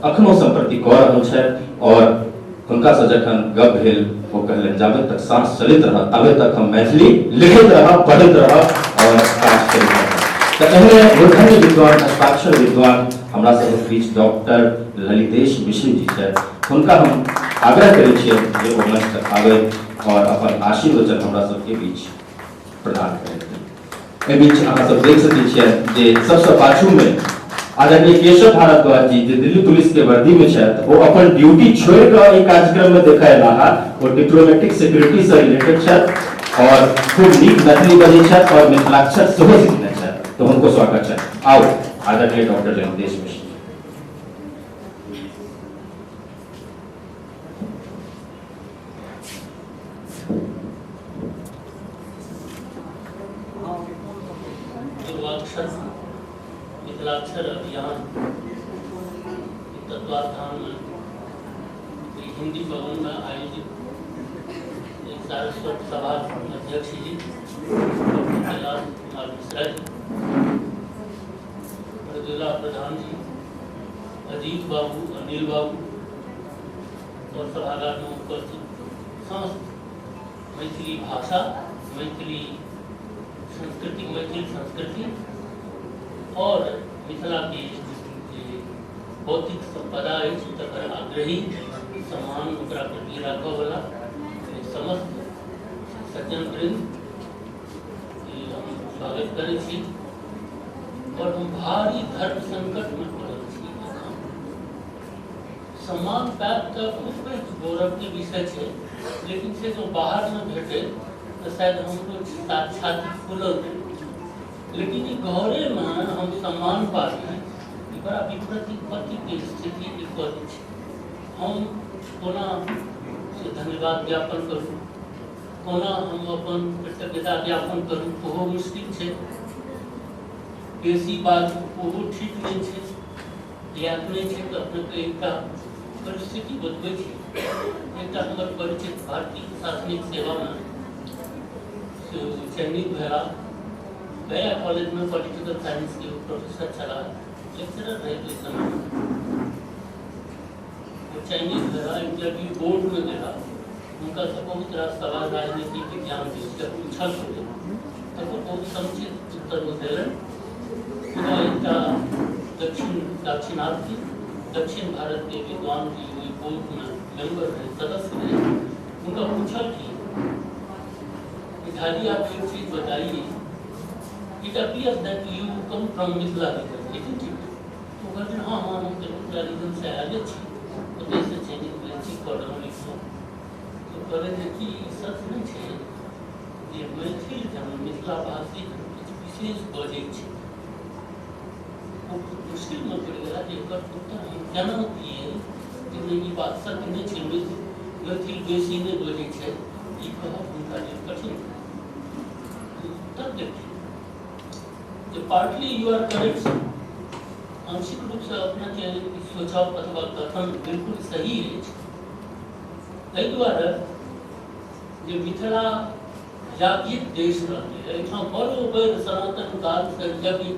अखनो सम्प्रति कऽ रहल छथि। और हुनकासँ जखन गप भेल ओ कहलनि जाबे तक साँस चलैत रहत ताबे तक हम मैथिली लिखैत रहब, पढ़ैत रहब और काज करैत रहब। तऽ एहने मूर्धन्य विद्वान, हस्ताक्षर विद्वान हमरा सभक बीच डॉक्टर ललितेश मिश्र जी छथि। हुनका हम आग्रह करै छियनि जे ओ मंच तक आबथि और अपन आशीर्वचन हमरा सबके बीच प्रदान करथि। एहि बीच अहाँ सब देख सकै छियै जे सबसँ पाछूमे आदरणीय केशव भारद्वाज जी जे दिल्ली पुलिस के वर्दी में छथि, ओ अपन ड्यूटी छोड़ि कऽ एहि कार्यक्रम में देखय अयलाह। ओ डिप्लोमेटिक सिक्योरिटी से रिलेटेड छथि और खूब नीक मैथिली बजै छथि और मिथिलाक्षर सेहो सिखने छथि, तऽ हुनको स्वागत छनि। आउ आदरणीय डॉक्टर ललितेश मिश्र। मिथिलाक्षर अभियान के तत्वावधान में हिंदी भवन में आयोजित एक सारस्वत सभा अध्यक्ष जी डॉक्टर कैलाश कुमार मिश्रा जी, मृदुला प्रधान जी, अजीत बाबू, अनिल बाबू और सभागार में उपस्थित समस्त मैथिली भाषा, मैथिली संस्कृति, मैथिल संस्कृति और मिथिला के जे बौद्धिक संपदा अछि तकर आग्रही सम्मान ओकरा प्रति राखऽवला समस्त सज्जन वृंद हम स्वागत करै छी। और हम भारी धर्म संकट में पड़ल छी। एखन सम्मान पायब तऽ बहुत पैघ गौरव के विषय छै, लेकिन से जो बाहर में भेटे तऽ शायद हमरो छाती फूलल रहै, लेकिन ई घरे में हम सम्मान पाबी ई बड़ा विप्रतिपत्ति के स्थिति ई कऽ दै छै। हम कोना से धन्यवाद ज्ञापन करू, कोना हम अपन कृतज्ञता ज्ञापन करू, ओहो मुश्किल छै। बेसी बात ओहो ठीक नहि छै, किएक नहि छै तऽ अपनेके एकटा परिस्थिति बतबै छी। एकटा हमर परिचित भारतीय प्रशासनिक सेवामे से चयनित भेला, गया कॉलेजमे पॉलिटिकल साइंसके प्रोफेसर छलाह, लेक्चरर रहै ओहि समयमे। ओ चयनित भेला, इंटरव्यू बोर्डमे गेला, हुनकासँ बहुत रास सवाल राजनीति विज्ञान विषय पूछल गेलै, तकर बहुत समुचित उत्तर ओ देलनि। पुनः एकटा दक्षिणार्थी दक्षिण भारत के विद्वान जी ओहि बोर्डमे मेंबर रहे, सदस्य रहे, हुनका पूछल कि झाजी आप एक चीज बताइए, it appears that you come from Mithila region, isn't it? तो कहलखिन हाँ हाँ हम तऽ मिथिला रीजन से आयले छी, ओतहिसँ चयनित भेल छी, पढ़लहुँ लिखलहुँ। तो कहलनि जे की ई सच नहि छै जे मैथिल जन मिथिलाभाषी जन किछु विशेष बजै छै? ओ मुश्किलमे पड़ि गेला जे एकर उत्तर हम केना दियै जे नहि ई बात सत्य नहि छै, मैथिल बेसी नहि बजै छै, ई कहब हुनका लेल कठिन। उत्तर देलखिन जे पार्टली you are correct, आंशिक रूपसँ अपनाके सोचब अथवा कथन बिल्कुल सही अछि। एहि दुआरे जे मिथिला याज्ञिक देश रहलै, एहिठाम बरोबरि सनातन कालसँ यज्ञ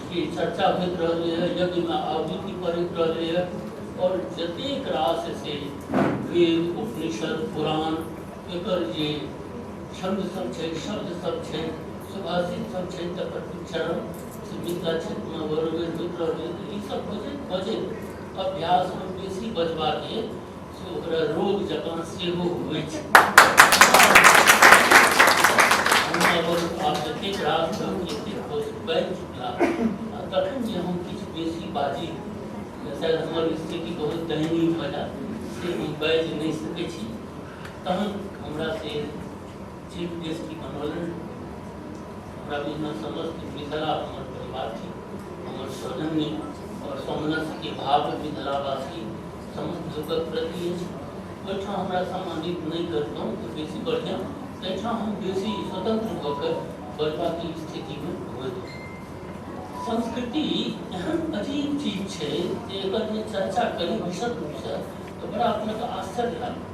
के चर्चा होइत रहलै हँ, यज्ञमे आहुति पड़ैत रहलै हँ और जतेक रास से वेद, उपनिषद, पुराण एकर जे छंद सब छै, शब्द सब छै, सुभाषित सब छै, तकर उच्चारण से मिथिला क्षेत्रमे बरोबरि होइत रहलै। तऽ ई सब बजैत बजैत अभ्यासमे बेसी बजबाके से ओकरा रोग जकाँ सेहो होइ छै। आब जतेक रास लोक एतेक बाजि चुकला आ तखन जे हम किछु बेसी बाजी तऽ शायद हमर स्थिति बहुत दयनीय भऽ जायत, से हम बाजि नहि सकै छी। तहन हमरा से चीफ गेस्ट बनौलनि। हमरा बुझना समस्त मिथिला हमर परिवार छी, हमर सौजन्य और सौमनस्यके भाव मिथिलावासी समस्त लोकक प्रति अछि। ओहिठाम हमरा सम्मानित नहि करितहुँ तऽ बेसी बढ़िआँ, ताहिठाम हम बेसी स्वतंत्र भऽ कऽ बजबाक स्थितिमे होइत। संस्कृति एहन अजीब चीज छै जे एकर जे चर्चा करी विशद रूपसँ तऽ बड़ा अपनेके आश्चर्य लागत।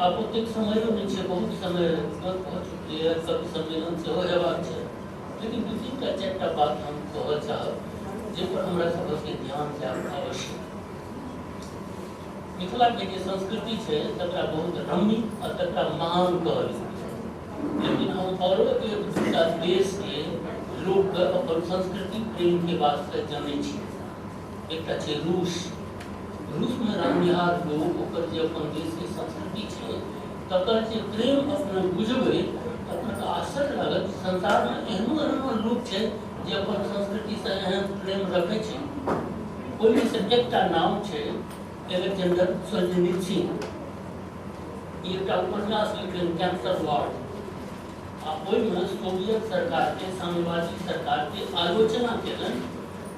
आब ओतेक समयो नहि छै, बहुत समय भऽ चुकलैए, कवि सम्मेलन सेहो हेबाक छै, लेकिन दू तीन टा चारि टा बात हम कहऽ चाहब जाहिपर हमरा सभके ध्यान जायब आवश्यक। मिथिलाके जे संस्कृति छै तकरा बहुत रमणीय आ तकरा महान कहल गेल छै। लेकिन हम औरो एक दूटा देशके लोकके अपन संस्कृति प्रेमके वास्ते जनै छी। एकटा छै रूस। रूसमे रहनिहार लोक ओकर जे अपन देशके संस्कृति छै तकर जे प्रेम अपने बुझबै अपनेके आश्चर्य लागत। संसारमे एहनो एहनो लोक छै जे अपन संस्कृतिसँ एहन प्रेम रखै छै। ओहिमे से एकटा नाम छै एलेक्जेंडर सोल्जेनित्सिन। ई एकटा उपन्यास लिखलनि कैंसर वार्ड, आ ओहिमे सोवियत सरकारके, साम्यवादी सरकारके आलोचना केलनि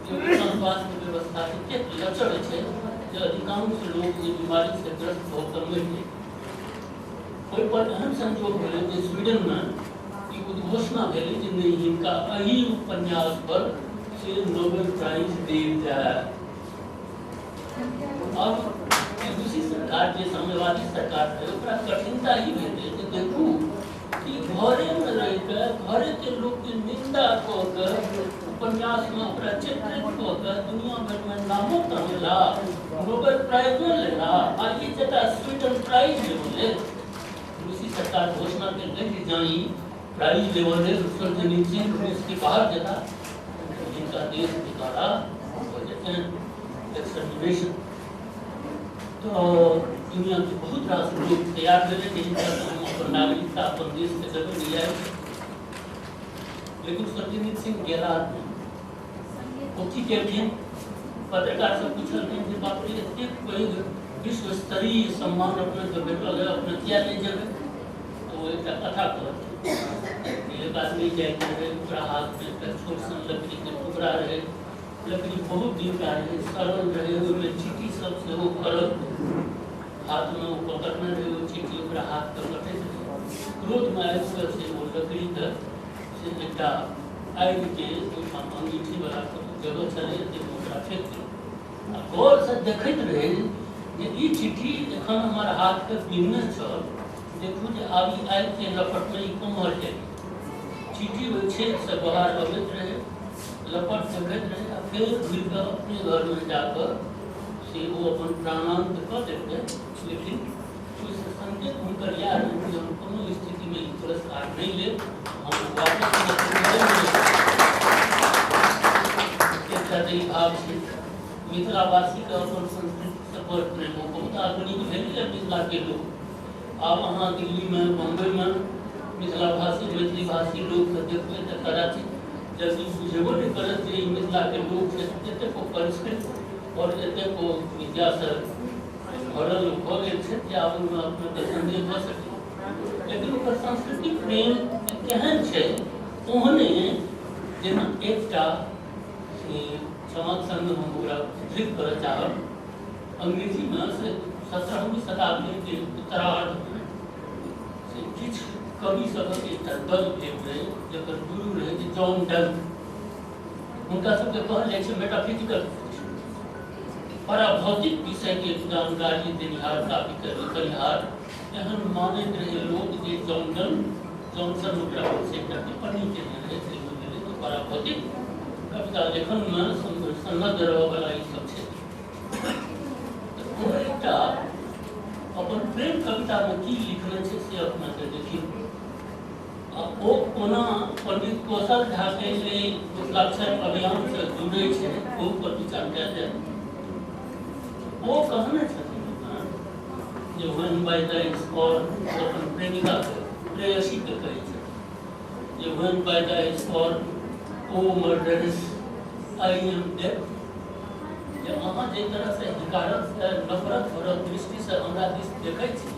जे ओहिठाम स्वास्थ्य व्यवस्था एतेक लचर छै जे अधिकांश लोक जे बीमारीसँ ग्रस्त भऽ कऽ मरि जाइ। ओहिपर एहन संजोग भेलै जे स्वीडनमे ई उद्घोषणा भेलै जे नहि, हिनका एहि उपन्यास पर से नोबेल प्राइज देल जाय। अब रूसी सरकार जे साम्यवादी सरकार रहै ओकरा कठिनता ई भेलै जे देखू कि घरेमे रहिकऽ घरेके लोकके निंदा कऽ कऽ उपन्यासमे ओकरा चित्रित कऽ कऽ दुनिया भरिमे नामो कमेला, नोबेल प्राइजो लेला, आ ई जटा स्वीडन प्राइज लेबऽ लेल। रूसी सरकार घोषणा केलकै जे जँ ई प्राइज लेबऽ लेल सोल्जेनित्सिन रूसके बाहर जेता जिनका देश निकाला भऽ जेतनि, एक्सटर्मिनेशन। तो दुनिया के बहुत रास लोग तैयार भेलै जे हिनका हम अपन नागरिकता अपन देशके देबै नहि आयल। लेकिन सोल्जेनित्सिन गेला नहि। ओ की केलखिन, पत्रकार सब पुछलखिन जे बाप रे एतेक पैघ विश्व स्तरीय सम्मान अपनेके भेटल है, अपने किया नहि जेबै? तो ओ एकटा कथा कहलखिन। एक आदमी जाइत रहै, ओकरा हाथमे एकटा छोट सन लकड़ीके टुकड़ा रहै। लकड़ी बहुत दिनका रहै, सड़ल रहै, ओहिमे चीटी सब सेहो भरल। हाथमे ओ पकड़ने रहै, ओ चीटी ओकरा हाथके कटैत रहै। क्रोधमे आबि कऽ से ओ लकड़ीके से एकटा आगिके ओहिठाम अंगीठीवला जगह छलै ताहिमे ओकरा फेक देलक। आ गौरसँ देखैत रहै जे ई चिट्ठी एखन हमर हाथके बिनने छल, देखू जे आब ई आगिके लपटमे ई कोम्हर जाइ। चिट्ठी ओहि छेदसँ बाहर अबैत रहै, लपट देखैत रहै आ फेर घुरि कऽ अपने घरमे जाकऽ से ओ अपन प्राणांत कऽ देलकै। लेकिन ओहिसँ संकेत हुनकर इएह रहै जे हम कोनो स्थितिमे ई पुरस्कार नहि लेब, हम वापस एकटा तऽ ई भाव छै मिथिलावासीके अपन संस्कृतिसँ बड़ प्रेम। ओ बहुत आधुनिक भेलैए मिथिलाके लोक। आब अहाँ दिल्लीमे, बम्बइमे मिथिला भाषी मैथिली भाषी लोकके देखबै तऽ कदाचित जल्दी बुझेबो नहि करत जे ई मिथिलाके लोक छथि। एतेक ओ परिष्कृत आओर एतेक ओ विद्यासँ भरल भऽ गेल छथि जे आब ओहिमे अपनेके सन्देह भऽ सकै। लेकिन ओकर सांस्कृतिक प्रेम केहन छै, ओहने जेना एकटा क्षमाक संग हम ओकरा उद्धृत करऽ चाहब। अंग्रेजीमे से 17वीं शताब्दीके उत्तरार्धमे से किछु कवि सभक एकटा दल भेल रहै जकर गुरु रहै जे जॉन डन। हुनका सबके कहल जाइ छै मेटाफिजिकल, पराभौतिक विषयके जानकारी देनिहार, काव्यके लिखनिहार। एहन मानैत रहै लोक जे जॉन डन जॉनसन ओकरा पर से एकटा टिप्पणी केने रहै जे पराभौतिक कविता लेखनमे सन्नद्ध रहऽवला ई सब छै। ओ एकटा अपन प्रेम कवितामे की लिखने छै से अपनाके देखियौ। आ ओ कोना पंडित कौशल झाके लेल मिथिलाक्षर अभियानसँ जुड़ै छै ओहू पर विचार कयल जाय। ओ कहने छथिन जे when by thy scorn, अपन प्रेमिकाके, प्रेयसीके कहै छथिन जे when by thy scorn, O murderess, I am dead, जे अहाँ जाहि तरहसँ हिकारतसँ नफरत भरल दृष्टिसँ हमरा दिस देखै छी,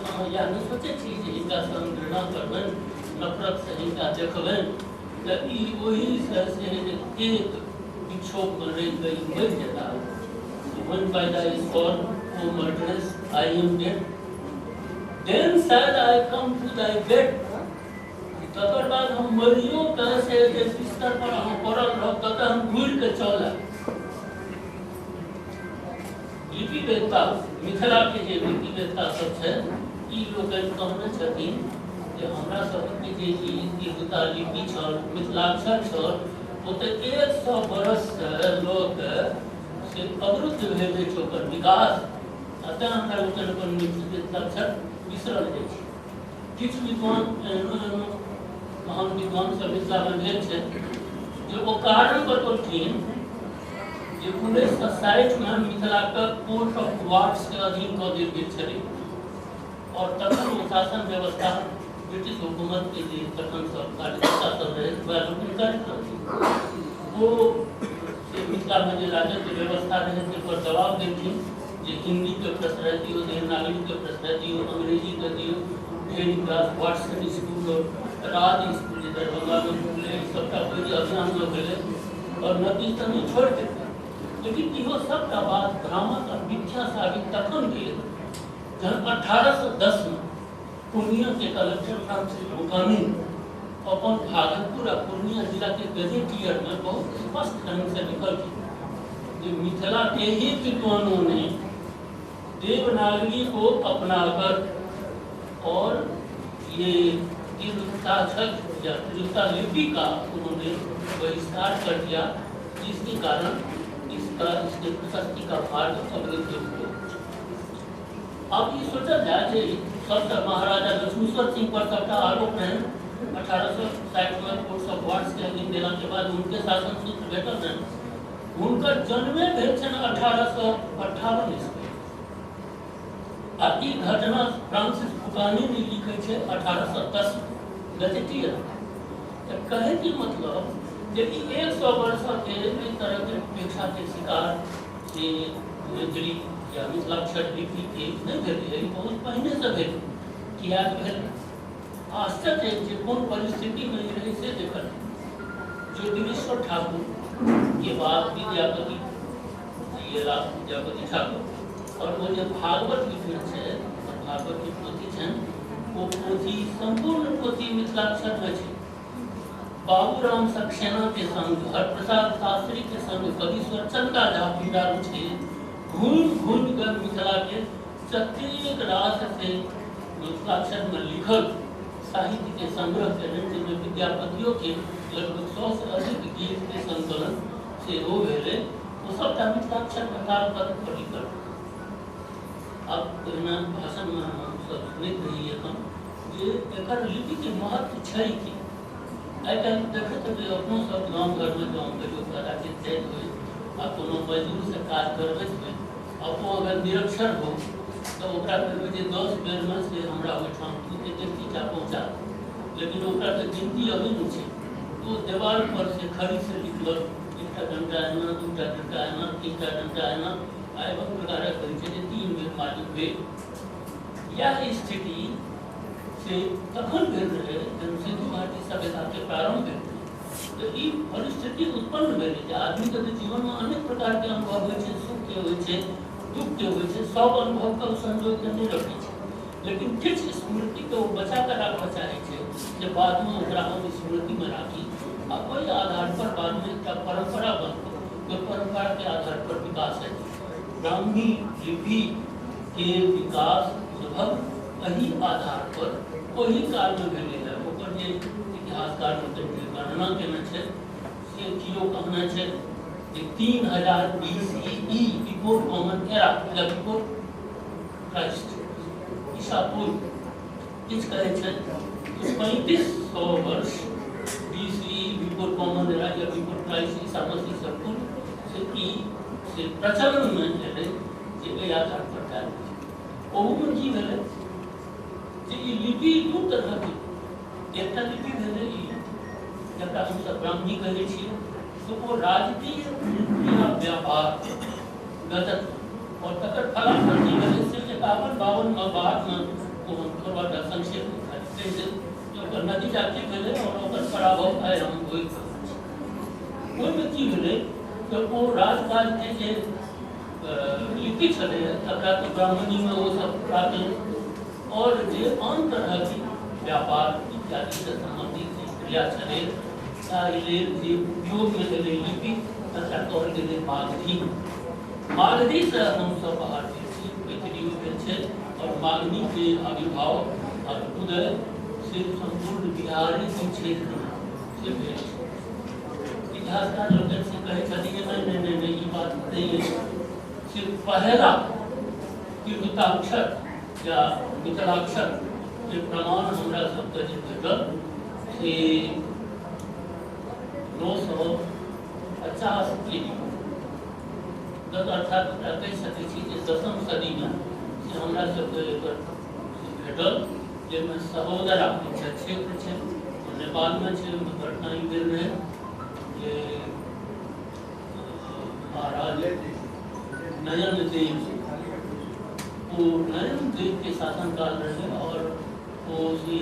अहाँ इएह नहि सोचै छी जे हिनकासँ हम घृणा करबनि, नफरतसँ हिनका देखबनि तऽ ई ओहिसँ से एतेक विक्षोभमे रहि कऽ ई मरि जेता। When by thy scorn, O murderess, I am dead, then shall I come to thy bed. तकर बाद हम मरियो कऽ से जे बिस्तर पर अहाँ पड़ल रहब ततऽ हम घुरि कऽ चल आयब। लिपिवेत्ता, मिथिलाके जे लिपिवेत्ता सब छै ई लोकनि कहने छथिन जे हमरा सबके जे ई तिरहुता लिपि छल, मिथिलाक्षर छल, ओ तऽ 100 बरससँ लऽ कऽ से अवरुद्ध भेल अछि ओकर विकास। आ तेँ हमरा लोकनि अपन मिथिलाक्षर बिसरल जाइ छै। किछु विद्वान एहनो एहनो महान विद्वान सब मिथिलामे भेल छै जे ओ कारण बतौलखिन जे 1960मे मिथिलाके कोर्ट ऑफ वार्ड्सके अधीन कऽ देल गेल छलै और तखन ओ शासन व्यवस्था ब्रिटिश हुकूमत के जे तखन सब कार्यकर्ता सब रहै वएह लोकनि करैत रहथिन। ओ से मिथिलामे जे राजत्व व्यवस्था रहै ताहिपर दबाव देलखिन जे हिन्दीके प्रश्रय दियौ, देवनागरीके प्रश्रय दियौ, अंग्रेजीके दियौ। ढेरी क्लास वाटसन स्कूल और राज स्कूल जे दरभंगामे खुललै, सबटा पैघ अभियानमे भेलै और नतीजतन ई छोड़ि देलकै। लेकिन इहो सबटा बात भ्रामक आ मिथ्या साबित तखन भेल जहन 1810मे पूर्णिया के कलेक्टर फ्रांसिस बुकानिन अपन भागलपुर आ पूर्णिया जिला के गजेटियर में बहुत स्पष्ट ढंग से लिखलखिन जे मिथिला के ही विद्वानों ने देवनागरी को अपनाकर और ये तिरुताक्षर या तिरुता लिपि का उन्होंने बहिष्कार कर दिया, जिसके कारण इसका इसके प्रशस्ति का मार्ग अवरुद्ध हुआ। अब ये सोचल जाए जे सबटा महाराजा लक्ष्मीश्वर सिंह पर सबटा आरोप रहनि। 1860 में कोर्ट ऑफ वार्ड्स के अधीन देला के बाद हुनके शासन सूत्र भेटल रहनि। हुनकर जन्मे भेल छनि 1858 ईस्वी आ ई घटना फ्रांसिस बुकानी ने लिखै छै 1810 गजेटियर। तऽ कहै के मतलब जे ई 100 वर्ष के एहि तरह के उपेक्षा के शिकार से मैथिली या मिथिलाक्षर लिपि के नहि भेलै, ई बहुत पहिने से भेल। किएक भेल? आश्चर्य जे कोन परिस्थितिमे ई रहै से देखल। ज्योतिरीश्वर ठाकुर के बाद विद्यापति एला, विद्यापति ठाकुर, और ओ जे भागवत लिखने छै, भागवत के पोथी छनि, ओ पोथी संपूर्ण पोथी मिथिलाक्षर में छै। बाबूराम सक्सेना के संग, हरप्रसाद शास्त्री के संग कवीश्वर चंदा झा पिंडारू छै, घूमि घूमि कऽ मिथिला के जतेक रास से मिथिलाक्षर में लिखल साहित्य के संग्रह केलनि, जाहिमे विद्यापतियो के लगभग 100 से अधिक गीत के संकलन सेहो भेलै, ओ सबटा मिथिलाक्षर में तालपत्र पर लिखल। अब ओहिना भाषण में हम सब सुनैत रही एखन जे एकर लिपि के महत्व छै कि आइ काल्हि देखैत हेबै अपनो सब गाम घरमे जँ कहियो कदाचित जाइत होइ आ कोनो मजदूरसँ काज करबैत होइ आ ओ अगर निरक्षर हो तऽ ओकरा कहबै जे 10 बेरमे से हमरा ओहिठाम तू एतेक ईटा पहुँचा, लेकिन ओकरा तऽ गिनती अबै नहि छै। ओ देवाल पर से खड़ीसँ लिखलक एकटा डंटा एना, दूटा डंटा एना, तीनटा डंटा एना, आ एवं प्रकारक कहै छै जे 3 बेर मालिक भेल। इएह स्थिति से तखन भेल रहै जहन सिन्धु घाटी सभ्यताके प्रारम्भ भेल रहै। तऽ ई परिस्थिति उत्पन्न भेलै जे आदमीके तऽ जीवनमे अनेक प्रकारके अनुभव होइ छै, सुखके होइ छै, दुःखके होइ छै, सब अनुभवके ओ संजोगके नहि रखै छै, लेकिन किछु स्मृतिके ओ बचा कऽ राखऽ चाहै छै जे बादमे ओकरा हम स्मृतिमे राखी आ ओहि आधार पर बादमे एकटा परम्परा बनतै, ओहि परम्पराके आधार पर विकास हेतै। ब्राह्मी लिपिके विकास लगभग एहि आधार पर ओहि कालमे भेलै है। ओकर जे इतिहासकार लोकनि जे गणना केने छै से केओ कहने छै जे 3000 BCE before common era या बिफोर क्राइस्ट ईसा पूर्व, किछु कहै छै 3500 वर्ष BCE before common era या बिफोर क्राइस्ट ईसा मसीह से पूर्व से ई से प्रचलनमे एलै जे एहि आधार पर कयल गेल। ओहूमे की भेलै जे ई लिपि दू तरहके, एकटा लिपि भेलै ई जकरा हमसब ब्राह्मी कहै छियै, तऽ ओ राजकीय क्रिया व्यापार गजत और तकर फलाफल की भेलै से 51 52 मे बादमे ओ हम थोड़ा टा संक्षेपमे खाली कहि देब जे ओकर नतीजा की भेलै और ओकर पराभव आइ हम भोगि रहल छी। ओहिमे की भेलै तऽ ओ राजकाजके जे लिपि छलै तकरा तऽ ब्राह्मणीमे ओ सब प्राप्त और जे आन तरहके व्यापार इत्यादिसँ सम्बन्धित जे क्रिया छलै ताहि लेल जे उपयोगमे एलै लिपि तकरा कहल गेलै मागधी। मागधीसँ हमसब बाहर भेल छी, मैथिलियो भेल छै और मागधीके आविर्भाव और उदय से सम्पूर्ण बिहारी क्षेत्रमे से भेल छै। इतिहासकार लोकनि से कहै छथिन जे नहि नहि नहि नहि ई बात नहि अछि, सिर्फ पहला तिरहुताक्षर या मिथिलाक्षर के प्रमाण हमरा सबके जे भेटल से 950 AD, अर्थात कहि सकै छी जे 10म सदीमे से हमरा सबके एकर भेटल, जाहिमे सहोदरा एकटा क्षेत्र छै नेपालमे छै। ओहिमे घटना ई भेल रहै जे महाराज नयन देव, वो नयन देव के शासनकाल रहे और वो से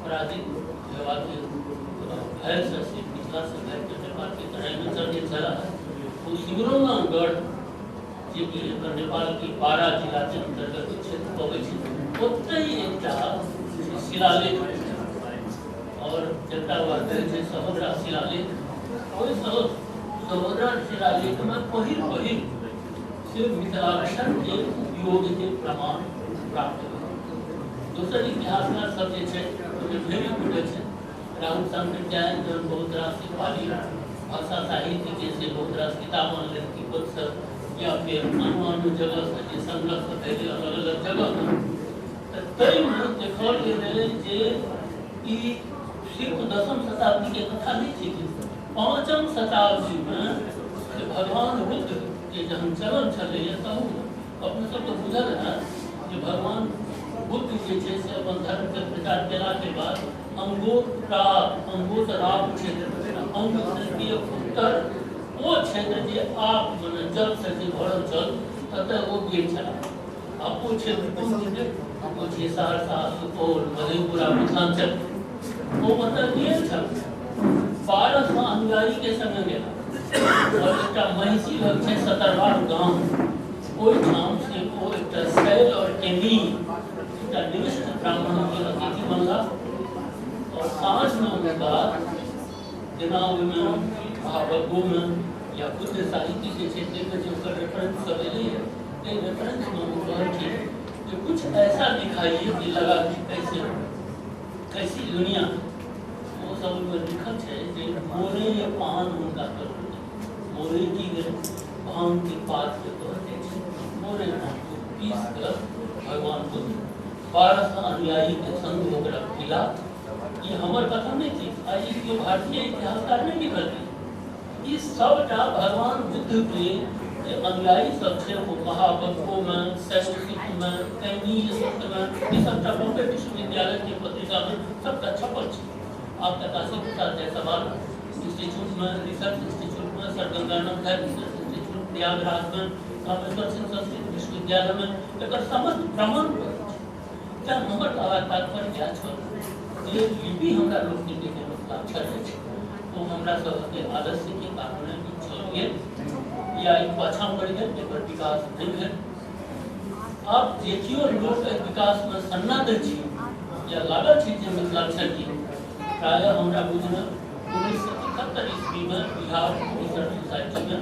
पराजित हेबाके भयसँ से मिथिला से भयके नेपाल के तराईमे चल गेल छलाह। वो सिमरौनागढ़ जेकि नेपाल के बारा जिला के अंतर्गत क्षेत्र पबै छै, ओतहि एकटा शिलालेख और जकरा कहै छै सहोदरा शिलालेख। ओहि सहोदरा शिलालेखमे पहिल पहिल से मिथिलाक्षर के उपयोग के प्रमाण प्राप्त भेल। दोसर इतिहासकार सब जे छै ओहिमे ढेरी गोटे छै, राहुल सांकृत्यायन जहन बहुत रास पाली भाषा साहित्य के से बहुत रास किताब अनलनि तिब्बतसँ या फिर आनो आनो जगहसँ जे संग्रह सब भेलै अलग अलग जगहमे, तऽ ताहिमे देखल गेलै जे ई सिर्फ 10म शताब्दी के कथा नहि छै। 5म शताब्दीमे भगवान बुद्ध के जहन चलन छलैए तहूमे अपने सबके बुझल हैत जे भगवान बुद्ध जे छै से अपन धर्मके प्रचार केलाके बाद अंगोतराप क्षेत्र, अंग के उत्तर ओ क्षेत्र जे आप मने जल से जे भरल छल ततऽ ओ गेल छलाह। आ ओ क्षेत्र कोन छै? ओ छै सहरसा, सुपौल, मधेपुरा, मिथिलांचल। ओ ओतऽ गेल छल, 1200 अनुयायी के संग गेला और एकटा महिषी लग छै सतरवार गाँव, ओहिठाम से ओ एकटा शैल और केनी एकटा निविष्ट ब्राह्मण के अतिथि बनला और साँझमे हुनका जेना ओहिमे महाबग्गोमे या बुद्ध साहित्य जे छै ताहिमे जे ओकर रेफरेंस सब एलैए, ताहि रेफरेंसमे ओ कहलखिन जे कुछ ऐसा दिखाइए कि लगा कि कैसे कैसी दुनिया। ओ सब ओहिमे लिखल छै जे मोरे पान हुनका कहल, मोरे की भेलै भांग के पात के कहल जाइ छै, मोरे पान को पीस कऽ भगवान बुद्ध 1200 अनुयायी के संग ओकरा पिला। ई हमर कथा नहि थिक, आ ई केओ भारतीय इतिहासकार नहि लिखलकै, ई सबटा भगवान बुद्ध के जे अनुयायी सब छै ओ महाबग्गोमे, शैवसूत्रमे, कैनीय सूत्रमे, ई सबटा बॉम्बे विश्वविद्यालय के पत्रिकामे सबटा छपल छै। आब तऽ काशी प्रसाद जायसवाल इंस्टीट्यूटमे, रिसर्च इंस्टीट्यूटमे, sir Ganganand Jha research institute प्रयागराजमे, कामेश्वर सिंह संस्कृत विश्वविद्यालयमे एकर समस्त प्रमाण पत्र छै। तेँ हमर कहबाक तात्पर्य इएह छल जे लिपि हमरा लोकनिके जे मिथिलाक्षर अछि ओ हमरा सबके आलस्यके कारणे ई चल गेल या ई पाछाँ पड़ि गेल, एकर विकास नहि भेल। आब जे केओ लोक एहि विकासमे सन्ना दै छी या लागल छी जे मिथिलाक्षर की, प्रायः हमरा बुझने 1971 ईस्वीमे बिहार रिसर्च सोसाइटीमे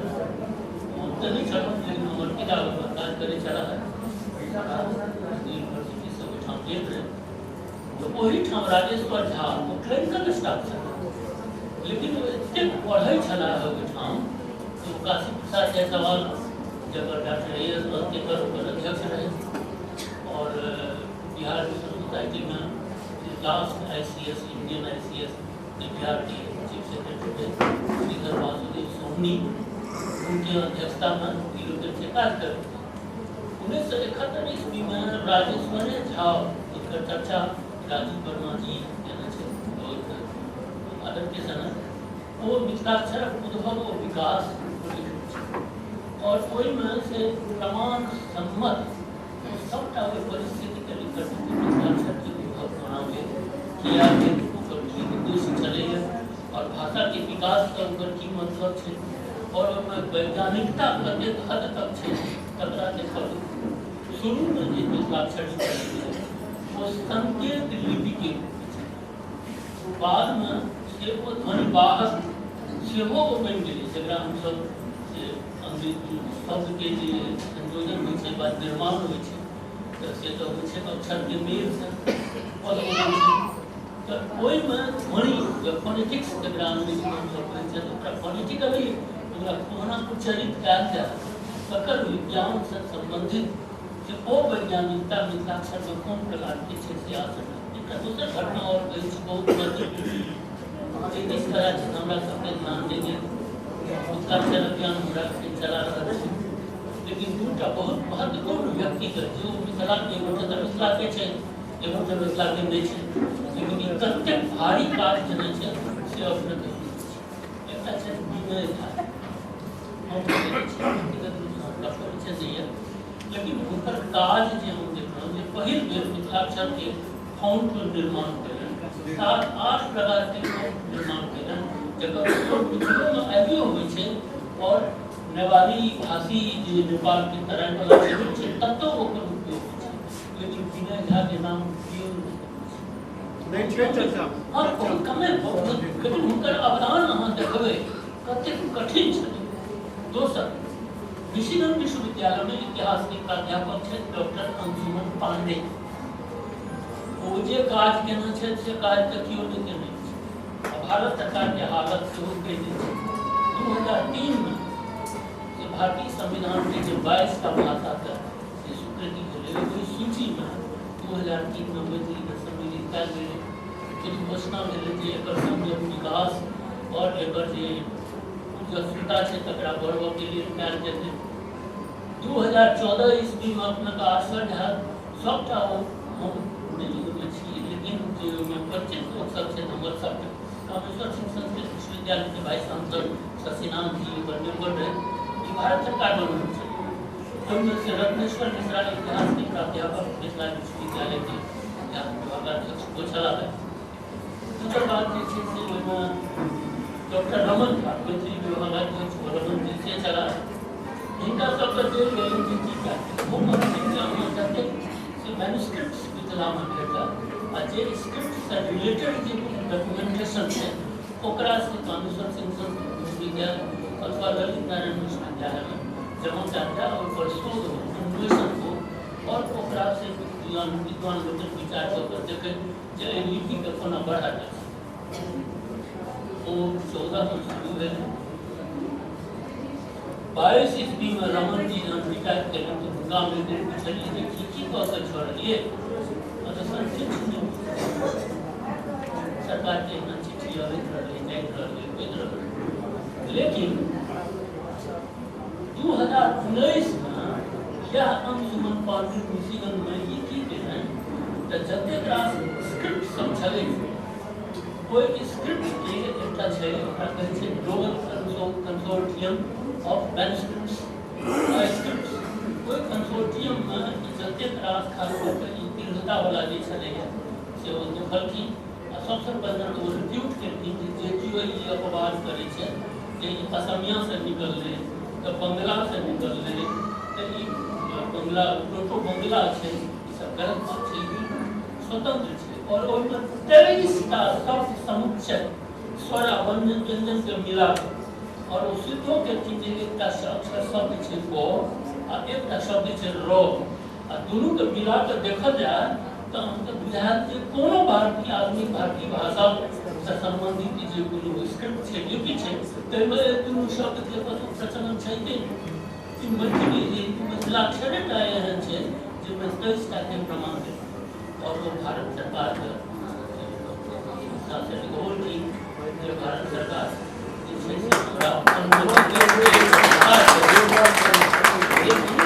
हम तऽ नहि छलहुँ, लेकिन हमर पिता ओहिमे काज करै छलाह, यूनिवर्सिटी से ओहिठाम गेल रहै, तऽ ओहिठाम राजेश्वर झा ओ क्लरिकल स्टाफ छलाह, लेकिन ओ एतेक पढ़ै छलाह ओहिठाम ओ काशी प्रसाद जायसवाल जकर डॉक्टर ए एस तेकर ओकर अध्यक्ष रहै और बिहार रिसर्च सोसाइटीमे last ICS, Indian ICS Bihar के चीफ सेक्रेटरी थे श्रीधर वासुदेव सोहनी, उनके अध्यक्षता में ई लोग से काज करैत। 1971 ईस्वी में राजेश्वर झा, जिनकर चर्चा राजीव वर्मा जी केने छै बहुत आदर के संग, ओ मिथिलाक्षरक उद्भव ओ विकास लिखने छै और ओहिमे से प्रमाण सम्मत सबटा ओहि परिस्थितिके लिखल छै कि मिथिलाक्षरके उद्भव कोना भेल, किया भेल, ओकर की उद्देश्य छलैए और भाषाके विकाससँ ओकर की मतलब छै और ओहिमे वैज्ञानिकता कतेक हद तक छै तकरा देखल। शुरूमे जे मिथिलाक्षर छलै ओ संकेत लिपिके रूपमे छलै, बादमे से ओ ध्वनिवाहक सेहो ओ बनि गेलै, जकरा हमसभ से अंग्रेजी शब्दके जे संयोजन होइ छै वा निर्माण होइ छै तऽ से तऽ होइ छै अक्षरके मेलसँ पद बनै छै, तऽ ओहिमे ध्वनि या फोनेटिक्स जकरा अंग्रेजीमे हमसभ कहै छियै ओकरा फोनेटिकली ओकरा कोना उच्चारित कयल जाय तकर विज्ञानसँ सम्बन्धित जे ओ वैज्ञानिकता मिथिलाक्षरमे कोन प्रकारके छै से आ सकत। एकटा दोसर घटना आओर कहै छी, बहुत महत्वपूर्ण। अहाँके दिस कदाचित हमरा सबके ध्यान नहि गेल, मिथिलाक्षर अभियान हमरा सबके चला रहल छै, लेकिन दूटा बहुत महत्वपूर्ण व्यक्तिके जे ओ मिथिलाके, एगोटा तऽ मिथिलाके छै, एगोटा मिथिलाके नहि छै, लेकिन ई कतेक भारी काज केने छै से अपने कहि सकै छी। एकटा छै विनय झा, हम व्यक्तिगत रूपसँ हुनका परिचय नहि यऽ, लेकिन हुनकर काज जे हम देखलहुँ जे पहिल बेर मिथिलाक्षरके फॉन्ट निर्माण कयलनि, 7-8 प्रकारके फॉन्ट निर्माण कयलनि, जकर उपयोग मिथिलोमे आबियो होइ छै और नेवारी भाषी जे नेपालके तराईवला क्षेत्र छै ततौ ओकर उपयोग होइ छै, लेकिन विनय झा के नाम केओ नहि छै चर्चा। हाँ, बहुत कमे, बहुत, लेकिन हुनकर अवदान अहाँ देखबै कतेक कठिन छलै। दोसर, मिशिगन विश्वविद्यालय में इतिहास के प्राध्यापक छथि डॉक्टर अंशुमन पांडे। ओ जे काज केने छथि से काज तऽ केओ नहि केने छै। आ भारत सरकार के हालत सेहो कहि दै छै। 2003 में जे भारतीय संविधान के जे 22 टा भाषा के जे स्वीकृति भेलै, ओहि सूची में 2003 में मैथिली के सम्मिलित कयल गेलै। फिर घोषणा भेलै जे एकर सम्यक विकास और एकर जे ऊर्जस्विता छै तकरा बढ़बऽके लेल कयल जेतै। 2014 ईस्वी में अपनेके आश्चर्य हैत, सबटा ओ हम नहि ओहिमे छी, लेकिन जे ओहिमे परिचित लोकसभ छथि हमर सबटा, कामेश्वर सिंह संस्कृत विश्वविद्यालयके वाइस चांसलर शशिनाथ जी ओकर मेम्बर रहै, ई भारत सरकार बनल छलै। ओहिमे से रत्नेश्वर मिश्रा इतिहासके प्राध्यापक मिथिला विश्वविद्यालयके इतिहास विभागाध्यक्ष ओ छलाह। तकर बाद जे छै से ओहिमे डॉक्टर रमन झा मैथिली विभागाध्यक्ष रमन जी से छलाह। हिनका सबके देल गेलनि जे की कयल। ओ कहलखिन जे अहाँ जतेक से मैन्युस्क्रिप्ट मिथिलामे भेटल आ जे स्क्रिप्टसँ रिलेटेड जे डॉक्यूमेंटेशन छै ओकरा से कामेश्वर सिंह संस्कृत विश्वविद्यालय अथवा ललित नारायण विश्वविद्यालयमे जमा कयल जाय, ओहिपर शोध हो, अन्वेषण हो और ओकरा से विद्वान लोकनि विचार कऽ कऽ देखै जे एहि लिपिके कोना बढ़ायल जा सकै। ओ 14 में शुरू भेल। 22 ईस्वी में रमन जी जहन रिटायर केलनि तऽ हुनका हम एक दिन पुछलियै जे की की कऽ कऽ छोड़लियै, तऽ सर किछु नहि, सरकारके एहिना चिट्ठी अबैत रहलै, जाइत रहलै, होइत रहलै। लेकिन 2019 में यह अंशुमन पांडे मिशिगन में ई की केलनि तऽ जतेक रास स्क्रिप्ट सब छलै ओहि स्क्रिप्ट के एकटा छै, ओकरा कहै छै global consortium of manuscripts scripts. ओहि कंसोर्टियम में जतेक रास खास कऽ कऽ ई दीर्घतावला जे छलैए से ओ देखलखिन आ सबसँ पहिने तऽ ओ रिफ्यूट केलखिन जे केओ ई अपवाद करै छै जे ई असमियासँ निकललै तऽ बंगलासँ निकललै तऽ ई बंगला प्रोटो बंगला छै, ई सब गलत बात छै, ई स्वतंत्र छै। और ओहिमे 23 टा शब्द समुच्चय स्वर आ व्यंजन के मिला कऽ और ओ सिद्धो केलखिन जे एकटा अक्षर शब्द छै क आ एकटा शब्द छै र आ दुनूके मिला कऽ देखल जाय तऽ अहाँके बुझायत जे कोनो भारतीय आदमी भारतीय भाषासँ सम्बन्धित जे कोनो स्क्रिप्ट छै, लिपि छै, ताहिमे दुनू शब्दके कतहु प्रचलन छै कि ई मैथिली मिथिलाक्षरे टा एहन छै जाहिमे 23 टाके प्रमाण देलक। और वो भारत सरकारके हिसाबसँ ठीक जे भारत सरकार जे छै से हमरा अनुमति, लेकिन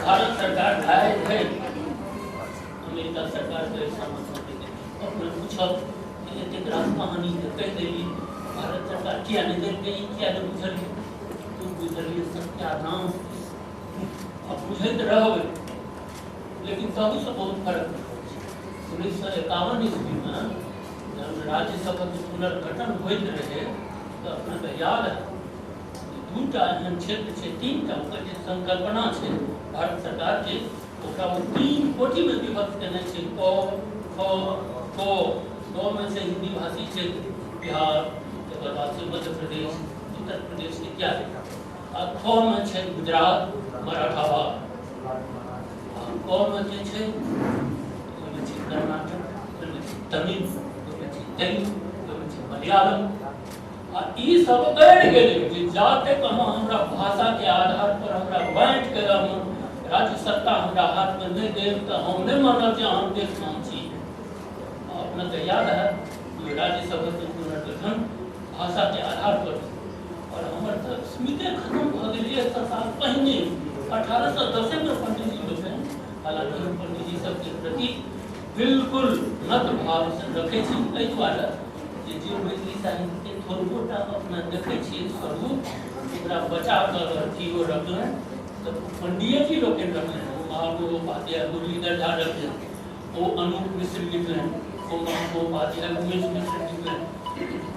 भारत सरकार ढाई धरि अमेरिका सरकारके समर्थन नहि देलकै। अपने पूछब कि एतेक रास कहानी तऽ कहि देली, भारत सरकार किया नहि देलकै, ई किया नहि बुझलियै? तू बुझलियै सत्यानाश, आ बुझैत रहबै, लेकिन ताहूसँ बहुत फर्क पड़ै छै। 1951 ईस्वीमे जहन राज्य सभक पुनर्गठन होइत रहै तऽ अपनेके याद है दूटा एहन क्षेत्र छै, 3टा ओकर जे संकल्पना छै भारत सरकारके, ओकरा ओ 3 कोटिमे विभक्त केने छै, क ख क। क मे छै हिन्दी भाषी क्षेत्र बिहार, तकर बाद छै मध्य प्रदेश, उत्तर प्रदेश इत्यादि, आ ख मे छै गुजरात, मराठावा, आ क मे जे छै ओहिमे छै कर्नाटक, ओहिमे छै तमिल, ओहिमे छै तेलुगु, ओहिमे छै मलयालम। आ ई सब अड़ि गेलै जे जातक अहाँ हमरा भाषाके आधार पर हमरा बाँटि कऽ हम राज्य सत्ता हमरा हाथमे नहि देब तऽ हम नहि मानब जे अहाँ देशमे हम छी। अपनाके याद है कि राज्यसभाके पुनर्गठन भाषाके आधार पर, और हमर तऽ स्मृति खत्म भऽ गेल 100 साल पहिने 1810मे पंडितजी लोकनि, हालांकि हम पंडितजी सबके प्रति बिल्कुल नत भाव से रखै छी, एहि दुआरे जे जे मैथिली साहित्यके थोड़बोटा अपना देखै छियै स्वरूप, ओकरा बचा कऽ अगर केओ रखलनि तऽ पंडिये जी लोकनि रखलनि। ओ महामहोपाध्याय मुरलीधर झा रखलनि, ओ अनूप मिश्र लिखलनि, ओ महामहोपाध्याय उमेश मिश्र लिखलनि,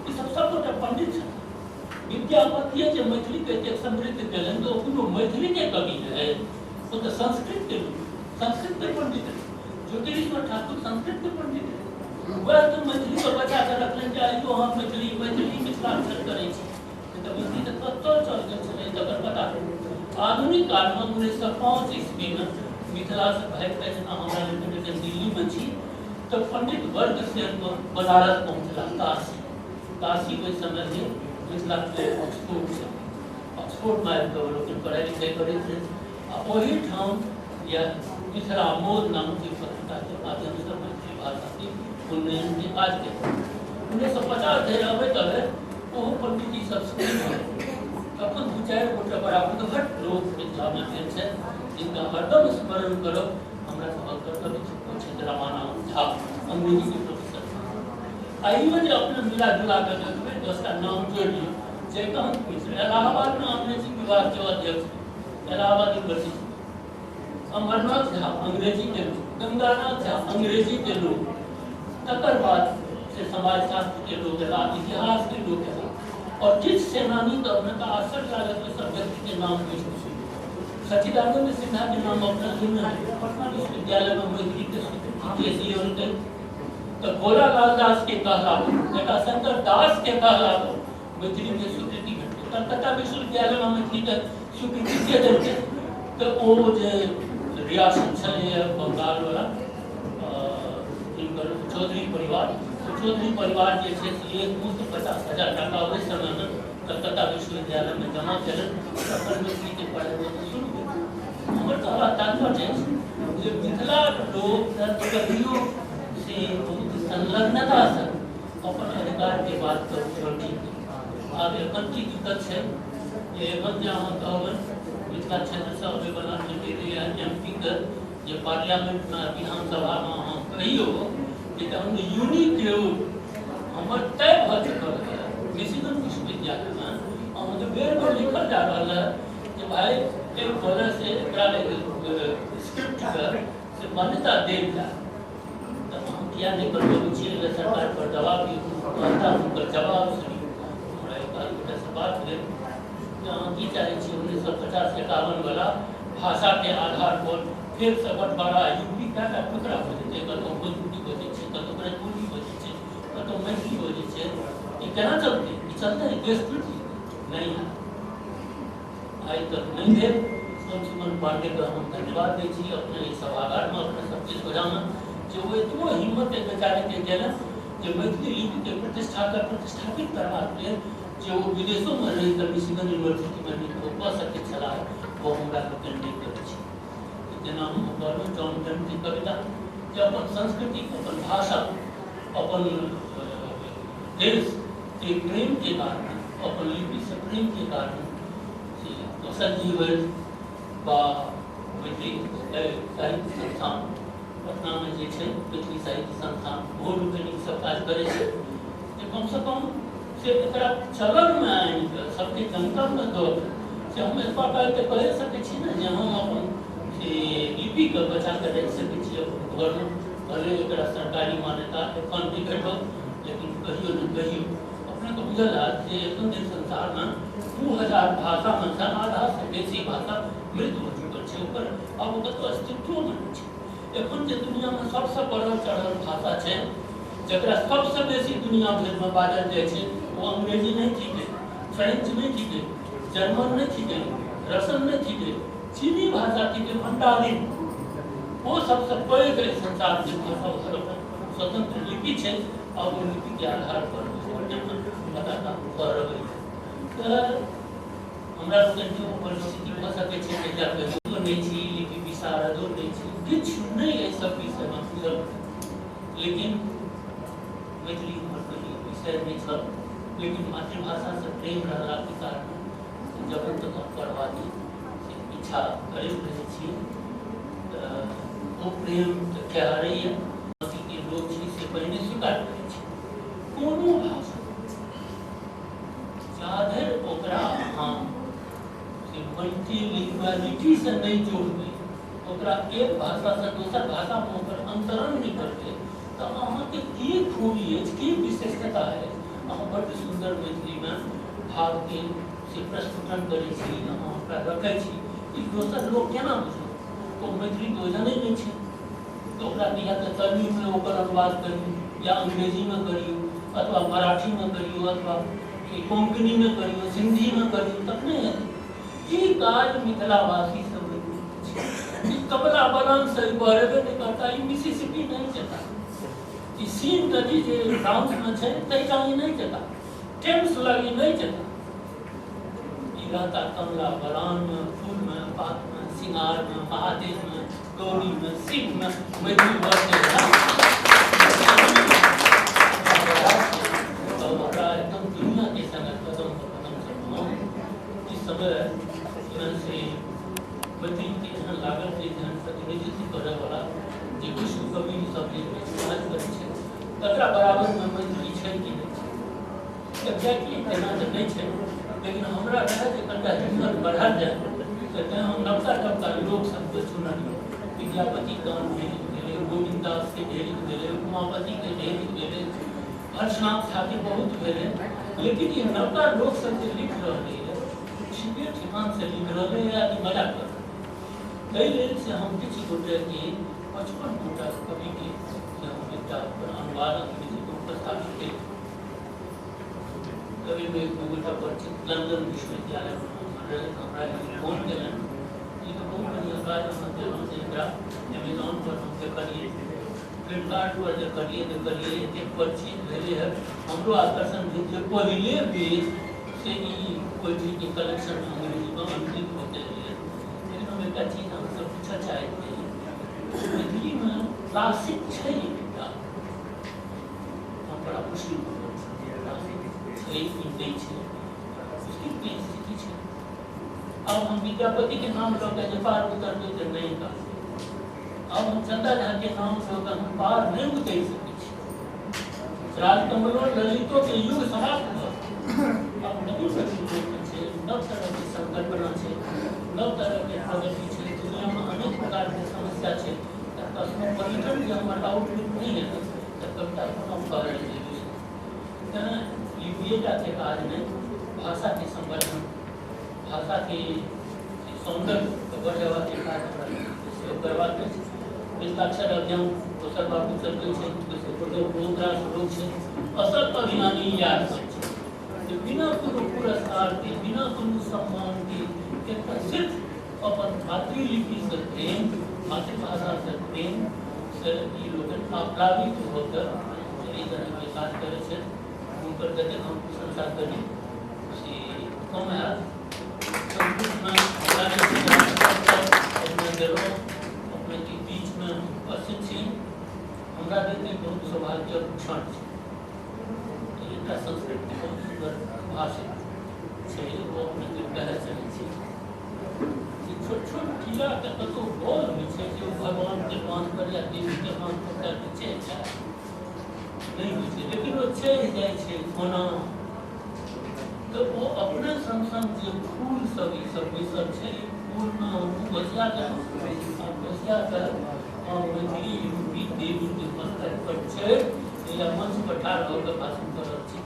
ई सब सबगोटा पंडित छथिन। विद्यापतिये जे मैथिलीके एतेक समृद्ध केलनि तऽ ओ कोनो मैथिलीके कवि रहै, ओ तऽ संस्कृतके संस्कृतके पंडित रहै। ज्योतिरीश्वर ठाकुर संस्कृतके पंडित रहै, वएह तऽ मैथिलीके बचा कऽ रखलनि जे आइयो हम मैथिली मैथिली मिथिलाक्षर करै छी। तऽ मैथिली तऽ कतऽ चल गेल छलै तकर पता नहि। आधुनिक कालमे 1905 ईस्वीमे मिथिलासँ भागि कऽ जेना हमरा लोकनि जखन दिल्लीमे छी तऽ पंडित वर्ग से बनारस पहुँचला। काशी काशी ओहि समयमे मिथिलाके ऑक्सफोर्ड छल, ऑक्सफोर्डमे आबि कऽ ओ लोकनि पढ़ाइ लिखाइ करैत रहै आ ओहिठाम यह मिथिला मोद नामक पत्रिकाके माध्यमसँ मैथिली भाषाके उन्नयनके काज केलक। 1950 धरि अबैत अबैत ओहो पंडितजी सब सुनै तखन 2-4 गोटे बड़ा उद्भट लोक मिथिलामे भेल छथि जिनका हरदम स्मरण करब हमरा सभक कर्तव्य ओ छथि रमानाथ झा, अंग्रेजीके प्रोफेसर। आइयो जे अपने मिला जुला कऽ देखबै 10टा नाम जोड़ि लियौ, जयकान्त मिश्र इलाहाबादमे अंग्रेजी विभागके अध्यक्ष, इलाहाबाद यूनिवर्सिटी, अमरनाथ झा अंग्रेजीके लोक, गंगानाथ झा अंग्रेजीके लोक, तकर बाद से समाजशास्त्रके लोक एला, इतिहासके लोक एला, और किछु सेनानी तऽ अपनेके आश्चर्य लागत ओहि सब व्यक्तिके नाम बुझि। सच्चिदानंद सिन्हा के नाम अपना सुनने हेबै, पटना विश्वविद्यालयमे मैथिलीके स्वीकृति दियौलकै। तऽ भोलालाल दास के कहला पर, जटाशंकर दास के कहला पर मैथिलीके स्वीकृति भेटलै। कलकत्ता विश्वविद्यालयमे मैथिलीके स्वीकृति के देलकै तऽ ओ जे रियासत छलैए बंगालवला हिनकर चौधरी परिवार, ओ चौधरी परिवार जे छै से एकमुश्त 50,000 टाका ओहि समयमे कलकत्ता विश्वविद्यालयमे जमा केलनि, तखन मैथिलीके पढ़ाइ ओतऽ शुरू भेल। हमर कहबाक तात्पर्य अछि जे मिथिलाक लोक कहियो से बहुत संलग्नतासँ अपन अधिकारके बात कऽ उठलखिन। आब एखन की दिक्कत छै जे एखन जे अहाँ कहबै मिथिला क्षेत्रसँ अबैवला एम पी के जे पार्लियामेंटमे विधानसभामे अहाँ कहियौ जे हम यूनिक हमर तय भऽ चुकल है मिशिगन विश्वविद्यालयमे अहाँके बेर बेर लिखल जा रहल है जे भाई एक कॉलेज से एकरा स्क्रिप्टके से मान्यता देल जाय, तऽ अहाँ किया नहि बनबै छियै? एहि सरकार पर दबाव दियौ, कहता हुनकर जवाब सुनियौ। हमरा एक आध गोटासँ बात भेल जे अहाँ की चाहै छियै 1950-51 वाला भाषाके आधार पर फेरसँ बँटवारा, यूपी कएटा टुकड़ा भऽ जेतै, कतहु भोजपुरी बजै छै, कतहु ब्रजबुली बजै छै, कतहु मैथिली बजै छै, ई केना चलतै? ई चलतै? देश टूटि जेतै। नहि हैत, आइ तक नहि भेल। अंशुमन पांडेके हम धन्यवाद दै छी अपने एहि सभागारमे अपने सबके सोझामे जे ओ एतबो हिम्मत एक बेचारेके केलनि जे मैथिली लिपिके प्रतिष्ठाके प्रतिष्ठापित करबाक लेल जे ओ विदेशोमे रहि कऽ मिशिगन यूनिवर्सिटीमे रहि कऽ कऽ सकैत छलाह, ओ हमरा लोकनि नहि करै छी। जेना हम कहलहुँ जॉन डनके कविता जे अपन संस्कृति, अपन भाषा, अपन देशके प्रेमके कारण, अपन लिपिसँ प्रेमके कारण से कौशल जी होथि बा मैथिली साहित्य संस्थान पटनामे जे छै मैथिली साहित्य संस्थान, ओहो लोकनि ई सब काज करै छै जे कमसँ कम से एकरा चलनमे आनि कऽ सबके जनतबमे दऽ कऽ से हम एतबा काल तऽ कहि सकै छी ने जे हम अपन से लिपिके बचा कऽ राखि सकै छी अपन घरमे, भले एकरा सरकारी मान्यता एखन नहि भेटल, लेकिन कहियो ने कहियो अपनेके बुझल हैत जे एखन धरि संसारमे 2000 भाषामे सँ आधासँ बेसी भाषा मृत भऽ चुकल छै, ओकर आब ओ कतहु अस्तित्वोमे नहि छै। एखन जे दुनिआमे सबसँ बढ़ल चढ़ल भाषा छै जकरा सबसँ बेसी दुनिया भरिमे बाजल जाइ छै, ओ अंग्रेजी नहि थिकै, फ्रेंच नहि थिकै, जर्मन नहि थिकै, रसन नहि थिकै, चीनी भाषा थिकै, मंडारिन। ओ सबसँ पैघ एहि संसारके भाषा, ओकर अपन स्वतंत्र लिपि छै आ ओ लिपिके आधार पर लगातार भऽ रहल है। तऽ हमरा लोकनिके ओ परिस्थिति भऽ सकै छै जहिया कहियो नहि छी लिपि विशारदो नहि छी, किछु नहि एहि सब विषयमे बुझल, लेकिन मैथिली हमर कहियो विषय नहि छल। लेकिन मातृभाषासँ प्रेम रहलाके कारण जखन तक हम पढ़बाके इच्छा करैत रहै छी। तऽ ओ प्रेम तऽ खेहारैए के लोक छी से पहिने स्वीकार करै छी। कोनो भाषा जाधरि ओकरा अहाँ से मल्टीलिंगुअलिटीसँ नहि जोड़बै, ओकरा एक भाषासँ दोसर भाषामे ओकर अंतरण नहि करबै, तऽ अहाँके की खूबी अछि, की विशेषता अछि? अहाँ बड्ड सुन्दर मैथिलीमे भावके से प्रस्फुटन करै छी, अहाँ ओकरा रखै छी, ई दोसर लोक केना बुझत? ओ मैथिली तऽ ओ जनै नहि छै, तऽ ओकरा या तऽ तमिलमे ओकर अनुवाद करियौ, या अंग्रेजीमे करियौ, अथवा मराठीमे करियौ, अथवा कोंकणीमे करियौ, सिन्धीमे करियौ, तखने हेतै। ई काज मिथिलावासी सब ई कमला बलान से बहरेबे नहि करता, ई मिसिसिपी नहि जेता, ई सीन नदी जे फ्रांसमे छै ताहिठाम ई नहि जेता, टेम्स लग ई नहि जेता। ई रहता कमला बलानमे, फूलमे, पातमे, सिंगारमे, महादेवमे, गौरीमे, शिवमे मैथिली बसते। हमरा एकदम दुनियाके संग कदम पर कदम चललहुँ। ई समयमे से मैथिलीके एहन लागल जे जेहन प्रतिनिधित्व करयवला जे विश्व कवि सब जे काज करै छै तकरा बराबरमे मैथिली छै कि नहि छै? एक्जैक्टली तेना तऽ नहि छै, लेकिन हमरा रहए जे कनिटा हिम्मत बढ़ल जाय, तऽ तैँ हम नवका नवका लोक सबके चुनलियै। विद्यापति गान ढेरिक भेलै, गोविन्द दासके ढेरिक भेलै, उमापतिके ढेरिक भेलै, हर्षनाथ झाके बहुत भेलै, लेकिन ई नवका लोक सब जे लिख रहलैए ठीके ठेकानसँ लिख रहलैए कि मजा कर रहलै। ताहि लेल से हम किछु गोटेके 55 गोटा कविके से हम एकटा ओकर अनुवाद अंग्रेजीमे उपस्थापित केलहुँ। कविमे एक दू गोटा परिचित लंदन विश्वविद्यालयमे रहै, हमरा फोन केलनि, ई तऽ बहुत बढ़िआँ काज अहाँ केलहुँ जे एकरा एमेजॉन पर हम देखलियै, फ्लिपकार्ट पर देखलियै देखलियै एतेक परिचित भेलै हँ। हमरो आकर्षण भेल जे पहिले बेर से ई पोएट्रीके कलेक्शन अंग्रेजीमे अंकित होते एलै। लेकिन हम एकटा चीज अहाँसँ पूछऽ चाहैत रही, मैथिलीमे क्लासिक छै एकटा, हम बड़ा मुश्किल क्लासिक छै कि नहि छै, बड़ा मुश्किलके स्थिति छै। अब हम विद्यापतिके नाम लऽ कऽ जे पार उतरबै तऽ नहि काज, अब हम चंदा झा के नाम लऽ कऽ हम पार नहि उतरि सकै छी। राजकमलो ललितो के युग समाप्त भऽ गेल। अब नवीन नवीन लोक छै, नव तरहके संकल्पना छै, नव तरहके प्रगति छै, दुनियामे अनेक प्रकारके समस्या छै, तऽ कॉस्मोपॉलिटन जे हमर आउटलुक नहि हेतै तऽ कविता कोना फहरल जेबै? तैँ लिपिएटाके काज नहि, भाषाके संवर्धन, भाषाके सौन्दर्य बढ़ेबाके काज हमरा सेहो करबाक अछि। मिथिलाक्षर अभियान दोसर बाबू चलबै छै, ओहिसँ बहुत रास लोक छै। असल अभियानी इएह सब छै जे बिना कोनो पुरस्कारके, बिना कोनो सम्मानके, एकटा सिर्फ अपन मातृलिपिसँ प्रेम, मातृभाषासँ प्रेम से ई लोकनि आप्लावित भऽ कऽ एहि तरहके काज करै छथि। हुनकर जतेक हम प्रशंसा करी से कम हैत। संस्कृतमे हमरा जे अपने देलहुँ, अपनेके बीचमे उपस्थित छी, हमरा लेल ई बहुत सौभाग्यक क्षण छै। एकटा संस्कृतके बहुत सुन्दर भाषा छै, ओ अपनेके कहय चाहै छी जे छोट छोट कीड़ाके कतहु बल होइ छै जे ओ भगवानके बाँध पर या देवीके बाँध पर जाके चढ़ि जाय? नहि होइ छै, लेकिन ओ चढ़ि जाइ छै ओना तऽ ओ अपने संग संग जे फूल सब ई सब बैसल छै, फूलमे हम घोसिया देलहुँ आ घोसिया कऽ हम मैथिली रूपी देवीके मस्तक पर चढ़ि या मंच पर ठाढ़ भऽ कऽ भाषण करल छी।